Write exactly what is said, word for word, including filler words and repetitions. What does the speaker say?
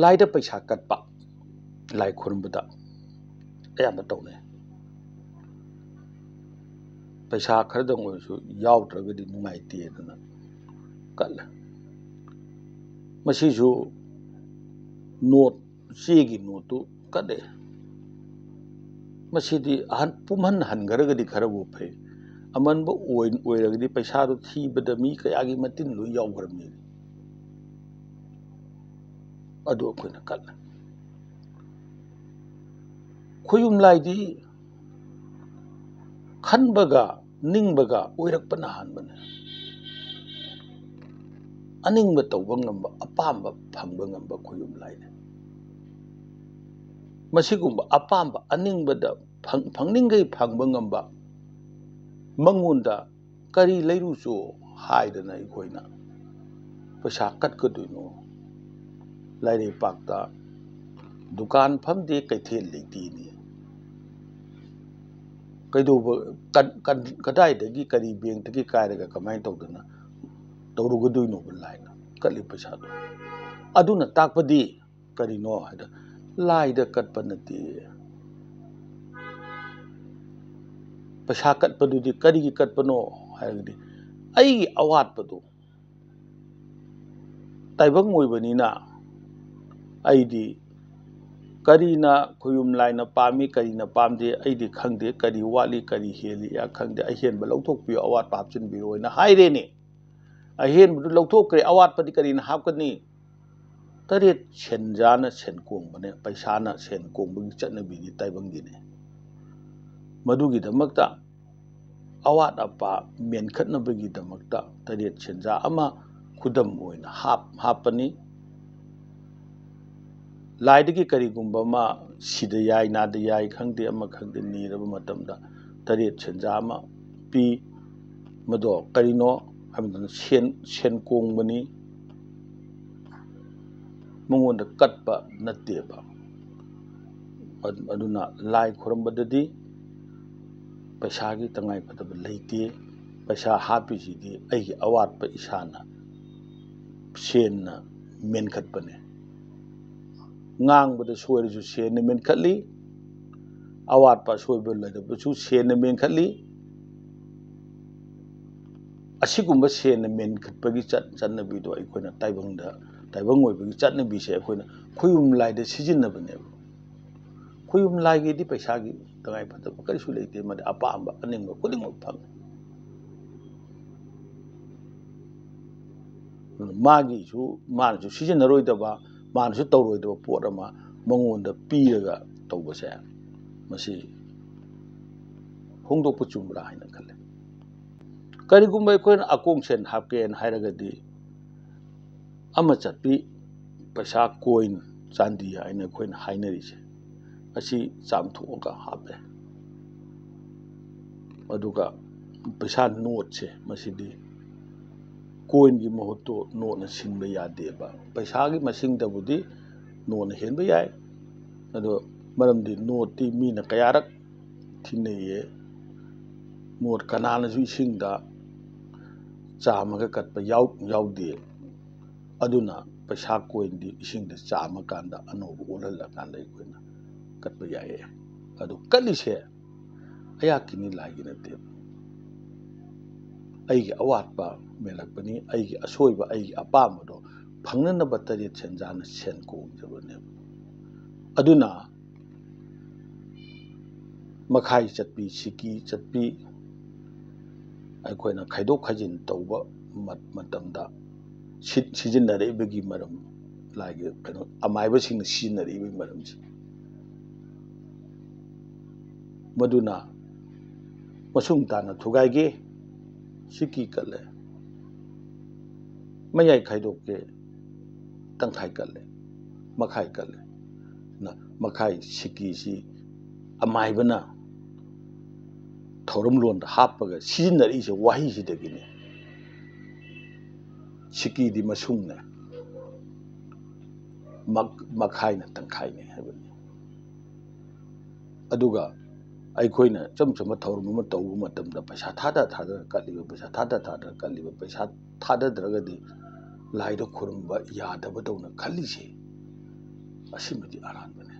ꯂꯥꯏꯗ ꯄꯩꯁꯥ ꯀꯠꯄ, ꯂꯥꯏ ꯈꯨꯔꯨꯝꯕꯗ ꯑꯌꯥꯝꯕ ꯇꯧꯅꯩ꯫ ꯄꯩꯁꯥ ꯈꯔꯗꯪ ꯑꯣꯏꯔꯁꯨ ꯌꯥꯎꯗ꯭ꯔꯒꯗꯤ ꯅꯨꯡꯉꯥꯏꯇꯦꯗꯅ ꯀꯠꯂꯦ꯫ ꯃꯁꯤꯁꯨ ꯅꯣꯠ, ꯆꯦꯒꯤ ꯅꯣꯠꯇꯨ ꯀꯠꯂꯦ꯫ ꯃꯁꯤꯗꯤ ꯑꯍꯟ, ꯄꯨꯝꯍꯟ ꯍꯟꯈ꯭ꯔꯒꯗꯤ ꯈꯔꯕꯨ ꯐꯩ꯫ ꯑꯃꯟꯕ ꯑꯣꯏ-, ꯑꯣꯏꯔꯒꯗꯤ ꯄꯩꯁꯥꯗꯨ ꯊꯤꯕꯗ ꯃꯤ ꯀꯌꯥꯒꯤ ꯃꯇꯤꯟ ꯂꯣꯏ ꯌꯥꯎꯈ꯭ꯔꯕꯅꯤ꯫ ꯑꯗꯨ ꯑꯩꯈꯣꯏꯅ ꯀꯠꯂꯦ꯫ ꯈꯣꯌꯨꯝ ꯂꯥꯏꯗꯤ ꯈꯟꯕꯒ ꯅꯤꯡꯕꯒ ꯑꯣꯏꯔꯛꯄꯅ ꯍꯥꯟꯕꯅꯦ꯫ ꯑꯅꯤꯡꯕ ꯇꯧꯕ ꯉꯝꯕ, ꯑꯄꯥꯝꯕ ꯐꯪꯕ ꯉꯝꯕ ꯈꯣꯌꯨꯝ ꯂꯥꯏꯅꯤ꯫ ꯃꯁꯤꯒꯨꯝꯕ ꯑꯄꯥꯝꯕ ꯑꯅꯤꯡꯕꯗ ꯐꯪ-, ꯐꯪꯅꯤꯡꯈꯩ ꯐꯪꯕ ꯉꯝꯕ, ꯃꯉꯣꯟꯗ ꯀꯔꯤ ꯂꯩꯔꯨꯆꯣ ꯍꯥꯏꯗꯅ ꯑꯩꯈꯣꯏꯅ ꯄꯩꯁꯥ ꯀꯠꯀꯗꯣꯏꯅꯣ? ꯂꯥꯏꯔꯩꯄꯥꯛꯇ ꯗꯨꯀꯥꯟ ꯐꯝꯗꯦ, ꯀꯩꯊꯦꯜ ꯂꯩꯇꯦꯅꯤ꯫ ꯀꯩꯗꯧꯕ, ꯀ-, ꯀ-, ꯀꯗꯥꯏꯗꯒꯤ, ꯀꯔꯤ ꯕꯦꯡꯛꯇꯒꯤ ꯀꯥꯏꯔꯒ ꯀꯃꯥꯏꯅ ꯇꯧꯗꯅ ꯇꯧꯔꯨꯒꯗꯣꯏꯅꯣꯕ ꯂꯥꯏꯅ ꯀꯠꯂꯤ ꯄꯩꯁꯥꯗꯣ? ꯑꯗꯨꯅ ꯇꯥꯛꯄꯗꯤ ꯀꯔꯤꯅꯣ ꯍꯥꯏꯗ, ꯂꯥꯏꯗ ꯀꯠꯄ ꯅꯠꯇꯦ꯫ ꯄꯩꯁꯥ ꯀꯠꯄꯗꯨꯗꯤ ꯀꯔꯤꯒꯤ ꯀꯠꯄꯅꯣ ꯍꯥꯏꯔꯒꯗꯤ, ꯑꯩꯒꯤ ꯑꯋꯥꯠꯄꯗꯨ ꯇꯥꯏꯕꯪ ꯑꯣꯏꯕꯅꯤꯅ ꯑꯩꯗꯤ ꯀꯔꯤꯅ ꯈꯣꯌꯨꯝ ꯂꯥꯏꯅ ꯄꯥꯝꯃꯤ, ꯀꯔꯤꯅ ꯄꯥꯝꯗꯦ ꯑꯩꯗꯤ ꯈꯪꯗꯦ, ꯀꯔꯤ ꯋꯥꯠꯂꯤ, ꯀꯔꯤ ꯍꯦꯜꯂꯤ ꯈꯪꯗꯦ, ꯑꯍꯦꯟꯕ ꯂꯧꯊꯣꯛꯄꯤꯌꯨ, ꯑꯋꯥꯠꯄ ꯍꯥꯞꯆꯤꯟꯕꯤꯔꯣ ꯍꯥꯏꯅ ꯍꯥꯏꯔꯦꯅꯦ꯫ ꯑꯍꯦꯟꯕꯗꯨ ꯂꯧꯊꯣꯛꯈ꯭ꯔꯦ, ꯑꯋꯥꯠꯄꯗꯤ ꯀꯔꯤꯅ ꯍꯥꯞꯀꯅꯤ? ꯇꯔꯦꯠ ꯁꯦꯟꯖꯥꯅ ꯁꯦꯟ ꯀꯣꯡꯕꯅꯦ, ꯄꯩꯁꯥꯅ ꯁꯦꯟ ꯀꯣꯡꯕꯒꯤ ꯆꯠꯅꯕꯤꯗꯤ ꯇꯥꯏꯕꯪꯒꯤꯅꯦ꯫ ꯃꯗꯨꯒꯤꯗꯃꯛꯇ ꯑꯋꯥꯠ ꯑꯄꯥ ꯃꯦꯟꯈꯠꯅꯕꯒꯤꯗꯃꯛꯇ ꯇꯔꯦꯠ ꯁꯦꯟꯖꯥ ꯑꯃ ꯈꯨꯗꯝ ꯑꯣꯏꯅ ꯍꯥꯞ-, ꯍꯥꯞꯄꯅꯤ꯫ ꯂꯥꯏꯗꯒꯤ ꯀꯔꯤꯒꯨꯝꯕ ꯑꯃ ꯁꯤꯗ ꯌꯥꯏ, ꯅꯥꯗ ꯌꯥꯏ ꯈꯪꯗꯦ, ꯑꯃ ꯈꯪꯗꯦ, ꯅꯤꯔꯕ ꯃꯇꯝꯗ ꯇꯔꯦꯠ ꯁꯦꯟꯖꯥ ꯑꯃ ꯄꯤ꯫ ꯃꯗꯣ ꯀꯔꯤꯅꯣ ꯍꯥꯏꯕꯗꯨꯅ ꯁꯦꯟ, ꯁꯦꯟ ꯀꯣꯡꯕꯅꯤ, ꯃꯉꯣꯟꯗ ꯀꯠꯄ ꯅꯠꯇꯦꯕ꯫ ꯑꯗꯨꯅ ꯂꯥꯏ ꯈꯨꯔꯝꯕꯗꯗꯤ ꯄꯩꯁꯥꯒꯤ ꯇꯉꯥꯏꯐꯗꯕ ꯂꯩꯇꯦ꯫ ꯄꯩꯁꯥ ꯍꯥꯞꯄꯤꯁꯤꯗꯤ ꯑꯩꯒꯤ ꯑꯋꯥꯠꯄ ꯏꯁꯥꯅ ꯁꯦꯟꯅ ꯃꯦꯟꯈꯠꯄꯅꯦ꯫ ꯉꯥꯡꯕꯗ ꯁꯣꯏꯔꯁꯨ ꯁꯦꯟꯅ ꯃꯦꯟꯈꯠꯂꯤ, ꯑꯋꯥꯠꯄ ꯑꯁꯣꯏꯕ ꯂꯩꯔꯕꯁꯨ ꯁꯦꯟꯅ ꯃꯦꯟꯈꯠꯂꯤ꯫ ꯑꯁꯤꯒꯨꯝꯕ ꯁꯦꯟꯅ ꯃꯦꯟꯈꯠꯄꯒꯤ ꯆꯠ-, ꯆꯠꯅꯕꯤꯗꯣ ꯑꯩꯈꯣꯏꯅ ꯇꯥꯏꯕꯪꯗ, ꯇꯥꯏꯕꯪ ꯑꯣꯏꯕꯒꯤ ꯆꯠꯅꯕꯤꯁꯦ ꯑꯩꯈꯣꯏꯅ ꯈꯨꯌꯨꯝ ꯂꯥꯏꯗ ꯁꯤꯖꯤꯟꯅꯕꯅꯦꯕ꯫ ꯈꯨꯌꯨꯝ ꯂꯥꯏꯒꯤꯗꯤ ꯄꯩꯁꯥꯒꯤ ꯇꯉꯥꯏ ꯐꯗꯕ ꯀꯔꯤꯁꯨ ꯂꯩꯇꯦ, ꯃꯗꯤ ꯑꯄꯥꯝꯕ ꯑꯅꯤꯡꯕ ꯈꯨꯗꯤꯡꯃꯛ ꯐꯪꯉꯤ꯫ ꯃꯥꯒꯤꯁꯨ, ꯃꯥꯅꯁꯨ ꯁꯤꯖꯤꯟꯅꯔꯣꯏꯗꯕ, ꯃꯥꯅꯁꯨ ꯇꯧꯔꯣꯏꯗꯕ ꯄꯣꯠ ꯑꯃ ꯃꯉꯣꯟꯗ ꯄꯤꯔꯒ ꯇꯧꯕꯁꯦ, ꯃꯁꯤ ꯐꯣꯡꯗꯣꯛꯄ ꯆꯨꯝꯕ꯭ꯔꯥ ꯍꯥꯏꯅ ꯈꯜꯂꯦ꯫ ꯀꯔꯤꯒꯨꯝꯕ ꯑꯩꯈꯣꯏꯅ ꯑꯀꯣꯡ ꯁꯦꯟ ꯍꯥꯞꯀꯦꯅ ꯍꯥꯏꯔꯒꯗꯤ, ꯑꯃ ꯆꯠꯄꯤ ꯄꯩꯁꯥ, ꯀꯣꯏꯟ, ꯆꯥꯟꯗꯤ ꯍꯥꯏꯅ ꯑꯩꯈꯣꯏꯅ ꯍꯥꯏꯅꯔꯤꯁꯦ, ꯑꯁꯤ ꯆꯥꯝꯊꯣꯛꯑꯒ ꯍꯥꯞꯄꯦ꯫ ꯑꯗꯨꯒ ꯄꯩꯁꯥ ꯅꯣꯠꯁꯦ, ꯃꯁꯤꯗꯤ ꯀꯣꯏꯟꯒꯤ ꯃꯍꯨꯠꯇꯣ ꯅꯣꯠꯅ ꯁꯤꯟꯕ ꯌꯥꯗꯦꯕ꯫ ꯄꯩꯁꯥꯒꯤ ꯃꯁꯤꯡꯗꯕꯨꯗꯤ ꯅꯣꯠꯅ ꯍꯦꯟꯕ ꯌꯥꯏ, ꯑꯗꯣ ꯃꯔꯝꯗꯤ ꯅꯣꯠꯇꯤ ꯃꯤꯅ ꯀꯌꯥꯔꯛ ꯊꯤꯟꯅꯩꯌꯦ꯫ ꯅꯣꯠ ꯀꯅꯥꯅꯁꯨ ꯏꯁꯤꯡꯗ ꯆꯥꯝꯃꯒ ꯀꯠꯄ ꯌꯥꯎ-, ꯌꯥꯎꯗꯦ꯫ ꯑꯗꯨꯅ ꯄꯩꯁꯥ ꯀꯣꯏꯟꯗꯤ ꯏꯁꯤꯡꯗ ꯆꯥꯝꯃꯀꯥꯟꯗ ꯑꯅꯧꯕ ꯑꯣꯜꯍꯜꯂꯀꯥꯟꯗ ꯑꯩꯈꯣꯏꯅ ꯀꯠꯄ ꯌꯥꯏꯌꯦ꯫ ꯑꯗꯨ ꯀꯠꯂꯤꯁꯦ ꯑꯩꯍꯥꯛꯀꯤꯅꯤ, ꯂꯥꯏꯒꯤ ꯅꯠꯇꯦꯕ꯫ ꯑꯩꯒꯤ ꯑꯋꯥꯠꯄ ꯃꯦꯜꯂꯛꯄꯅꯤ, ꯑꯩꯒꯤ ꯑꯁꯣꯏꯕ, ꯑꯩꯒꯤ ꯑꯄꯥꯝꯕꯗꯣ ꯐꯪꯅꯅꯕ ꯇꯔꯦꯠ ꯁꯦꯟꯖꯥꯅ ꯁꯦꯟ ꯀꯣꯡꯖꯕꯅꯦꯕ꯫ ꯑꯗꯨꯅ ꯃꯈꯥꯏ ꯆꯠꯄꯤ, ꯁꯤꯀꯤ ꯆꯠꯄꯤ, ꯑꯩꯈꯣꯏꯅ ꯈꯥꯏꯗꯣꯛ ꯈꯥꯏꯖꯤꯟ ꯇꯧꯕ ꯃ-, ꯃꯇꯝꯗ ꯁꯤ-, ꯁꯤꯖꯤꯟꯅꯔꯛꯏꯕꯒꯤ ꯃꯔꯝ, ꯂꯥꯏꯒꯤ ꯀꯩꯅꯣ, ꯑꯃꯥꯏꯕꯁꯤꯡꯅ ꯁꯤꯖꯤꯟꯅꯔꯛꯏꯕꯒꯤ ꯃꯔꯝꯁꯦ꯫ ꯃꯗꯨꯅ ꯃꯁꯨꯡ ꯇꯥꯅ ꯊꯨꯒꯥꯏꯒꯦ, ꯁꯤꯀꯤ ꯀꯠꯂꯦ, ꯃꯌꯥꯏ ꯈꯥꯏꯗꯣꯛꯀꯦ, ꯇꯪꯈꯥꯏ ꯀꯠꯂꯦ, ꯃꯈꯥꯏ ꯀꯠꯂꯦ꯫ ꯅ ꯃꯈꯥꯏ ꯁꯤꯀꯤꯁꯤ ꯑꯃꯥꯏꯕꯅ ꯊꯧꯔꯝꯂꯣꯟꯗ ꯍꯥꯞꯄꯒ ꯁꯤꯖꯤꯟꯅꯔꯛꯏꯁꯦ ꯋꯥꯍꯩꯁꯤꯗꯒꯤꯅꯤ꯫ ꯁꯤꯀꯤꯗꯤ ꯃꯁꯨꯡꯅꯦ, ꯃꯛ-, ꯃꯈꯥꯏꯅ ꯇꯪꯈꯥꯏꯅꯤ ꯍꯥꯏꯕꯅꯤ꯫ ꯑꯗꯨꯒ ꯑꯩꯈꯣꯏꯅ ꯏꯆꯝ ꯆꯝꯕ ꯊꯧꯔꯝ ꯑꯃ ꯇꯧꯕ ꯃꯇꯝꯗ ꯄꯩꯁꯥ ꯊꯥꯗ ꯊꯥꯗꯅ ꯀꯠꯂꯤꯕ, ꯄꯩꯁꯥ ꯊꯥꯗ ꯊꯥꯗꯅ ꯀꯠꯂꯤꯕ, ꯄꯩꯁꯥ ꯊꯥꯗꯗ꯭ꯔꯒꯗꯤ ꯂꯥꯏꯗ ꯈꯨꯔꯨꯝꯕ ꯌꯥꯗꯕꯗꯧꯅ ꯈꯜꯂꯤꯁꯦ꯫ ꯑꯁꯤꯃꯗꯤ ꯑꯔꯥꯟꯕꯅꯤ꯫